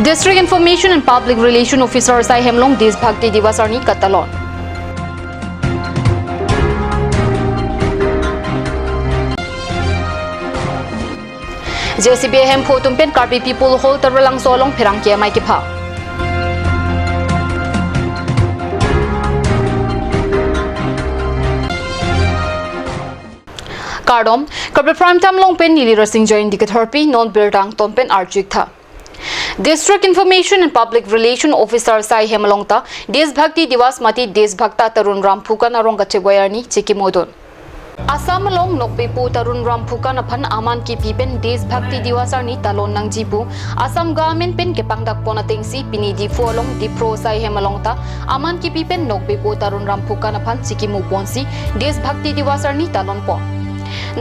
District Information and Public Relation Officer Sai Hemlong Deshbhakti Diwas arni katalon. JCB hem photum pen Karbi People Hall taralang solong phirang ke mai ki pha. Kardom Karbi Prime Time long pen nili rasing join dikatharpi non bildang tom pen arjik tha. District Information and Public Relation Officer Sai Hemalongta Deshbhakti Diwas mati Deshbhakta Tarun Ram Phukan arong gachegwayarni chikimodon. Assam long nokbepu Tarun Ram Phukan aphan aman ki pipen Deshbhakti Diwas arni talon nangjipu Assam government pen kepangdak ponatengsi pini difu along dipro Sai Hemalongta aman ki pipen nokbepu Tarun Ram Phukan aphan chikimu ponsi Deshbhakti Diwas arni talon po.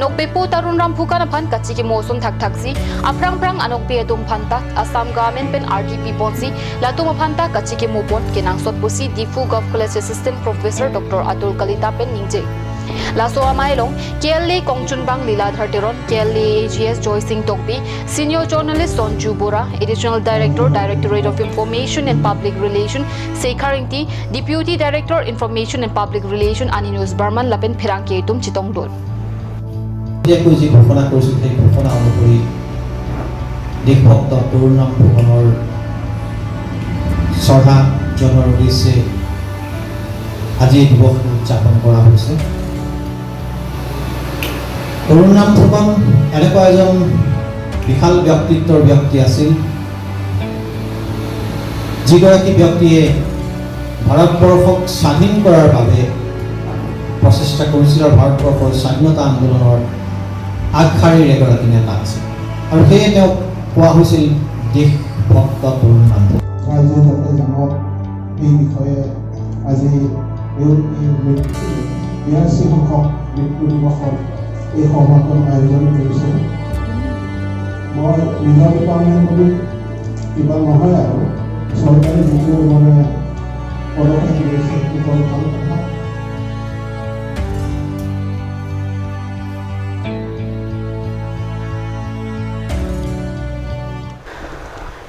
Nokbepu Tarun Ram Phukan aphan kachiki mosum thak thaksi aprang prang anokbe adum phanta Assam government pen RTP ponsi latum phanta kachiki mupon kenang sot pusi Difu Gov College Assistant Professor Dr. Atul Kalita pen ningje. Laso amailong KLA Kongchunbang Liladhar Teron, KLA AGS Joy Singh Tokbi, Senior Journalist Sonju Bora, Additional Director Directorate of Information and Public Relation Sekhar Ingti, Deputy Director Information and Public Relation Aninus Barman lapen phirang ke tum chitong dol. এতিয়াকৈ যি ঘোষণা কৰিছিল সেই ঘোষণা অনুসৰি দেশভক্ত তৰুণ ৰাম ফুকনৰ শ্ৰদ্ধা জনোৱাৰ উদ্দেশ্যে আজি এই দিৱস উদযাপন কৰা হৈছে। তৰুণ ৰাম ফুকন এনেকুৱা এজন বিশাল ব্যক্তিত্বৰ ব্যক্তি আছিল, যিগৰাকী ব্যক্তিয়ে ভাৰতবৰ্ষক স্বাধীন কৰাৰ বাবে প্ৰচেষ্টা কৰিছিল আৰু ভাৰতবৰ্ষৰ স্বাধীনতা আন্দোলনৰ আগশাৰীৰ এগৰাকী নেতা আছিল আৰু সেয়ে তেওঁক কোৱা হৈছিল দেশভক্ত তৰুণ ৰাম। ৰাইজে যাতে জানক এই বিষয়ে আজি এই 82 সংখ্যক মৃত্যু দিৱসত এই সভাখন আয়োজন কৰিছে। মই নিজৰ ডিপাৰ্টমেণ্ট বুলি কিবা নহয় আৰু চৰকাৰে যিটো মানে পদক্ষেপ লৈছে সেইটো বৰ ভাল কথা।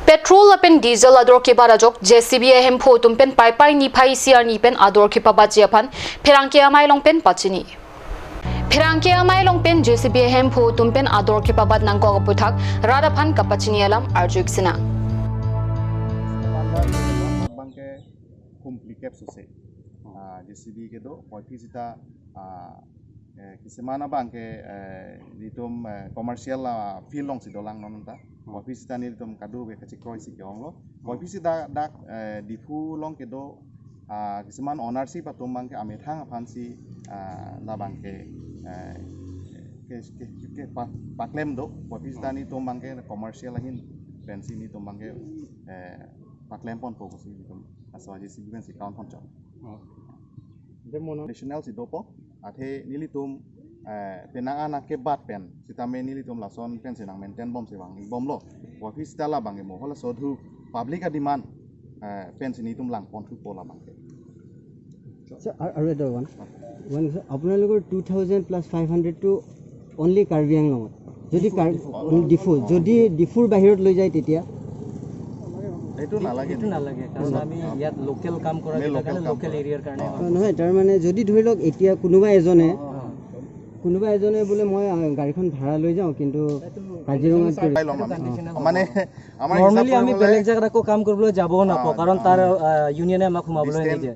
Petrol apen diesel ador ke barajok JCB ahem photum pen pai pai ni phai siar ni pen ador ke pabaji aphan phirang ke amai long pen pachini. Phirang ke amai long pen JCB ahem photum pen ador ke pabad nangko puthak rada phan kapachini alam arjuk sina. Bangke complicate sose JCB ke do poifisita kisemana bangke litum commercial field long sidolang nonta poifisita ni litum kadu be kachi kroi si keonglo poifisita dak difu long ke do kisiman ownership atum bangke amethang aphansi la bangke ke ke paklem do poifisita ni tum bangke commercial hin fancy ni tum bangke paklem pon pokosi litum aso JCB ben si count pon chon national si dopo athe nilitum penang ana ke bat pen sitame nilitum lason pen sinang maintain bom sewang bom lo office tala bange mo hola sodhu public a demand pen sinitum lang pon thu pola bange. আৰু এটা one one আপোনালোকৰ 2000 plus 500টো only Karbi আংলঙত, যদি ডিফু, যদি ডিফুৰ বাহিৰত লৈ যায় তেতিয়া এইটো নালাগে, এইটো নালাগে, কাৰণ আমি ইয়াত লোকেল কাম কৰা কাৰণে লোকেল এৰিয়াৰ কাৰণে নহয়। তাৰমানে যদি ধৰি লওক এতিয়া কোনোবা এজনে বোলে মই গাড়ীখন ভাড়া লৈ যাওঁ কিন্তু কাজিৰঙাত মানে আমাৰ নৰ্মেলি আমি বেলেগ জেগাত আকৌ কাম কৰিবলৈ যাবও নাপাওঁ, কাৰণ তাৰ ইউনিয়নে আমাক সোমাবলৈ নিদিয়ে।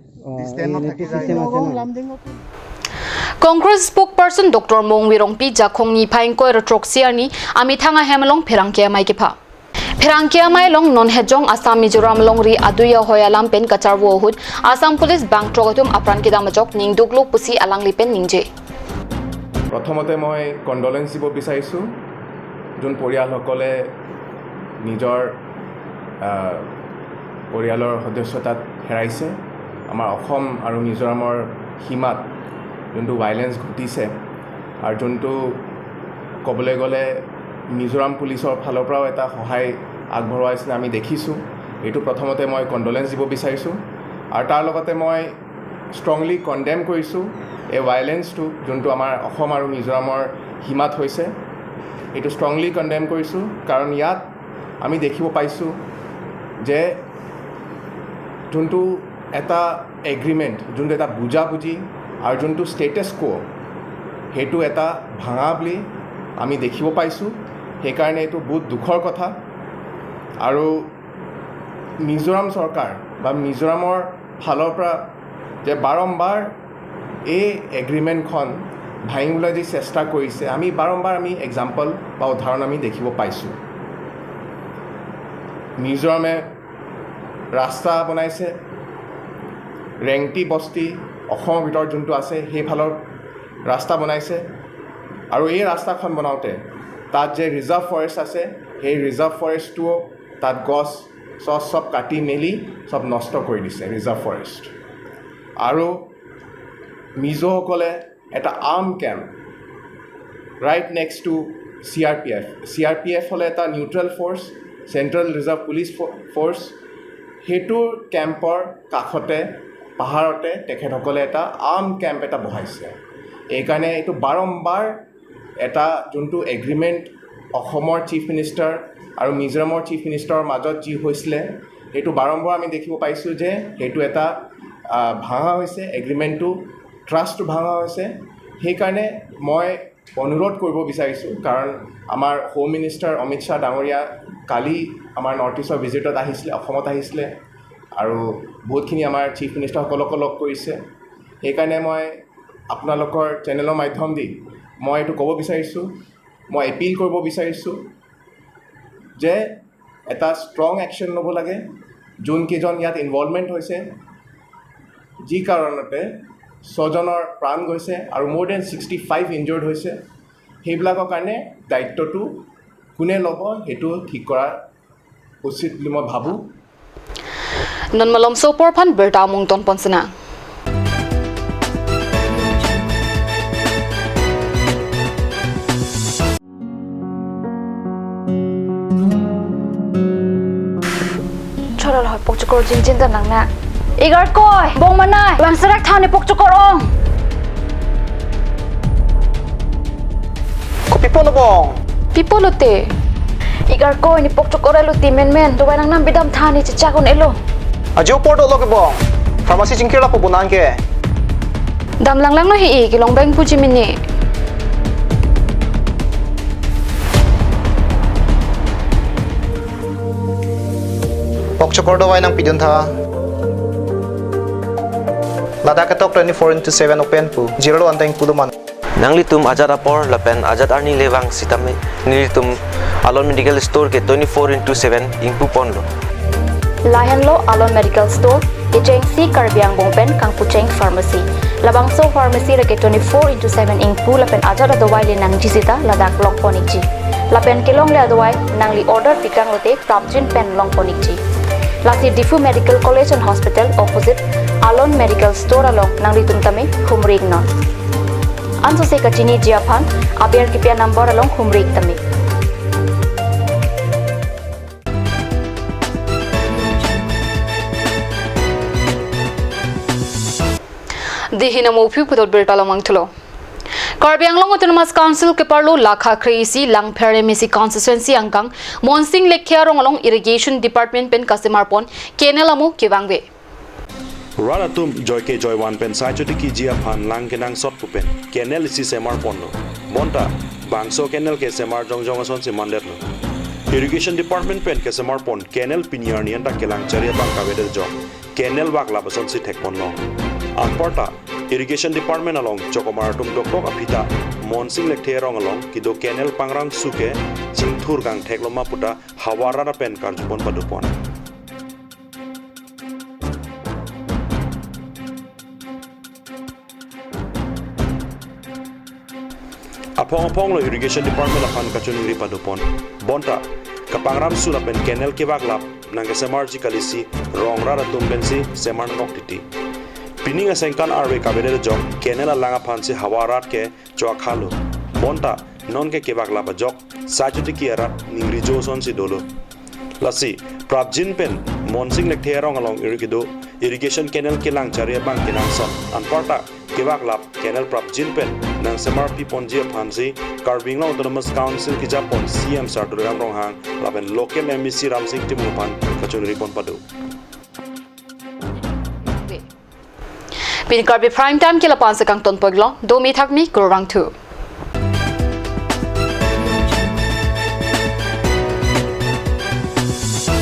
Congress spokesperson Dr. Mongwirongpi Jakhongni Phaingkoi Rotroksiarni Amithanga Hemlong Phirangke Amai Kepha. Phirangke Amai Long non Hejong Assam Mizoram Long ri aduya hoyalam pen kacharwo hud Assam Police Bank trogatum apran kidamajok ningduklo pusi alangli pen ningje. প্ৰথমতে মই কণ্ডলেন্স দিব বিচাৰিছোঁ যোন পৰিয়ালসকলে নিজৰ পৰিয়ালৰ সদস্যতাত হেৰাইছে। আমাৰ অসম আৰু মিজোৰামৰ সীমাত যোনটো ভাইলেঞ্চ ঘটিছে আৰু যোনটো ক'বলৈ গ'লে মিজোৰাম পুলিচৰ ফালৰ পৰাও এটা সহায় আগবঢ়োৱা নিচিনা আমি দেখিছোঁ। এইটো প্ৰথমতে মই কণ্ডলেন্স দিব বিচাৰিছোঁ আৰু তাৰ লগতে মই ষ্ট্ৰংলি কণ্ডেম কৰিছোঁ এই ভাইলেঞ্চটো যোনটো আমাৰ অসম আৰু মিজোৰামৰ সীমাত হৈছে। এইটো ষ্ট্ৰংলি কণ্ডেম কৰিছোঁ, কাৰণ ইয়াত আমি দেখিব পাইছোঁ যে যোনটো এটা এগ্ৰিমেণ্ট, যোনটো এটা বুজাবুজি আৰু যোনটো ষ্টেটাছ কোৱ, সেইটো এটা ভাঙা বুলি আমি দেখিব পাইছোঁ। সেইকাৰণে এইটো বহুত দুখৰ কথা। আৰু মিজোৰাম চৰকাৰ বা মিজোৰামৰ ফালৰ পৰা যে বাৰম্বাৰ এই এগ্ৰিমেণ্টখন ভাঙিবলৈ যি চেষ্টা কৰিছে, আমি বাৰম্বাৰ আমি এক্সাম্পল বা উদাহৰণ আমি দেখিব পাইছোঁ। মিজোৰামে ৰাস্তা বনাইছে, ৰেংটি বস্তি অসমৰ ভিতৰত যোনটো আছে সেইফালৰ ৰাস্তা বনাইছে। আৰু এই ৰাস্তাখন বনাওঁতে তাত যে ৰিজাৰ্ভ ফৰেষ্ট আছে, সেই ৰিজাৰ্ভ ফৰেষ্টটোও তাত গছ চছ চব কাটি মেলি চব নষ্ট কৰি দিছে ৰিজাৰ্ভ ফৰেষ্ট। আৰু মিজোসকলে এটা arm camp right next to CRPF, CRPF হ'লে এটা neutral force, central reserve police force, সেইটোৰ কেম্পৰ কাষতে পাহাৰতে তেখেতসকলে এটা আৰ্ম কেম্প এটা বহাইছে। এইকাৰণে এইটো বাৰম্বাৰ এটা যোনটো এগ্ৰিমেণ্ট অসমৰ চিফ মিনিষ্টাৰ আৰু মিজোৰামৰ চিফ মিনিষ্টাৰৰ মাজত যি হৈছিলে, সেইটো বাৰম্বাৰ আমি দেখিব পাইছোঁ যে সেইটো এটা ভাঙা হৈছে, এগ্ৰিমেণ্টটো, ট্ৰাষ্টটো ভাঙা হৈছে। সেইকাৰণে মই অনুৰোধ কৰিব বিচাৰিছোঁ, কাৰণ আমাৰ হোম মিনিষ্টাৰ অমিত শ্বাহ ডাঙৰীয়া কালি আমাৰ নৰ্থ ইষ্টৰ ভিজিটত আহিছিলে, অসমত আহিছিলে আৰু বহুতখিনি আমাৰ চিফ মিনিষ্টাৰসকলকো লগ কৰিছে। সেইকাৰণে মই আপোনালোকৰ চেনেলৰ মাধ্যম দি মই এইটো ক'ব বিচাৰিছোঁ, মই এপিল কৰিব বিচাৰিছোঁ যে এটা ষ্ট্ৰং একশ্যন ল'ব লাগে। যোনকেইজন ইয়াত ইনভলভমেণ্ট হৈছে, যি কাৰণতে 6জনৰ প্ৰাণ গৈছে আৰু মোৰ then 65 injured হৈছে, সেইবিলাকৰ কাৰণে দায়িত্বটো কোনে ল'ব সেইটো ঠিক কৰা উচিত বুলি মই ভাবোঁ। নন্মলম সোপৰফান বেৰটা মুংটন পঞ্চনা। Chorol hoi pok chokor jing jing da nang na. Igar koi bong manai bang sarak thane pok chokor ong. Ko pipolo bong. Pipolo te. Igar koi ni pok chokor elo ti men men do nang nam bidam thani chicha kon elo. Ajo porto log bong. Pharmacy jingkir la pubunan ke. Dam lang lang no hi ki long bang puji mini. Pokchokor dawai nang pidun tha. Ladakh tok 24/7 open pu 0 anteng puluman. Nanglitum Azad apor lapen Azad arni lewang sitame nilitum Alon Medical Store ke 24/7 ingpu ponlo. Lahenlo Alon Medical Store ke cheng si Karbiang bongpen kangpucheng pharmacy. Labangso pharmacy ke 24/7 ingpu lapen Azad dawai le nang jisita Ladakh long ponik ji. Lapen kelong le dawai nangli order pikang lote prapjin pen long ponik ji. Lasi Difu Medical College and Hospital opposite Alon Medical Store along Nangli Tumtame Humrig non. Anso se kachini jiaphan aber kipya number along Humrig tame. Dihina mopiu pudot bertala mangthulo. Karbi Anglong Autonomous Council ke parlo Lakha Khrisi Langphere Misi constituency angkang Monsing Lekhia rong along Irrigation Department pen customer pon kenel amu kewangwe. Ranatum joy ke joy one pen sai choti ki jia phan lang kenang sot pupen kenel isi semar ponlo bonta bangso kenel ke semar jong jong ason si mandet lo. Irrigation Department pen ke semar pon kenel piniar nian ta kelang charia bang kawedel jong kenel bak labason si thek pon lo. Amparta Irrigation Department along Chokomaratum Dokok Apita Monsing Lektherong along Kido Kenel Pangrang Suke Jingthur Gang Thekloma Puta Hawarara Pen Karjupon Padupon. Apong apong lo Irrigation Department apan kachuniri padupon. Bonta Kapangram Sula pen Kenel Kebaglap Nangka Semarji Kalisi Rongrara Tumbensi Semar Noktiti. Pining asengkan arwe kabedel jok kenela langa phansi hawarat ke choakhalu bonta non ke kebak laba jok sajuti kiarat ningri joson si dolo lasi prabjin pen monsing lektherong along irigido irrigation canal kelang charia bang kenang son anparta Kewak lap canal prap jinpen nang semar pi ponjia phansi Karbi Anglong Autonomous Council ki japon CM Sir Tuliram Ronghang lapen local MEC Ramsing Timulpan kachun ripon padu. Pin Karbi Prime Time ki lapan sakang ton paglo do mi thakmi kurang thu.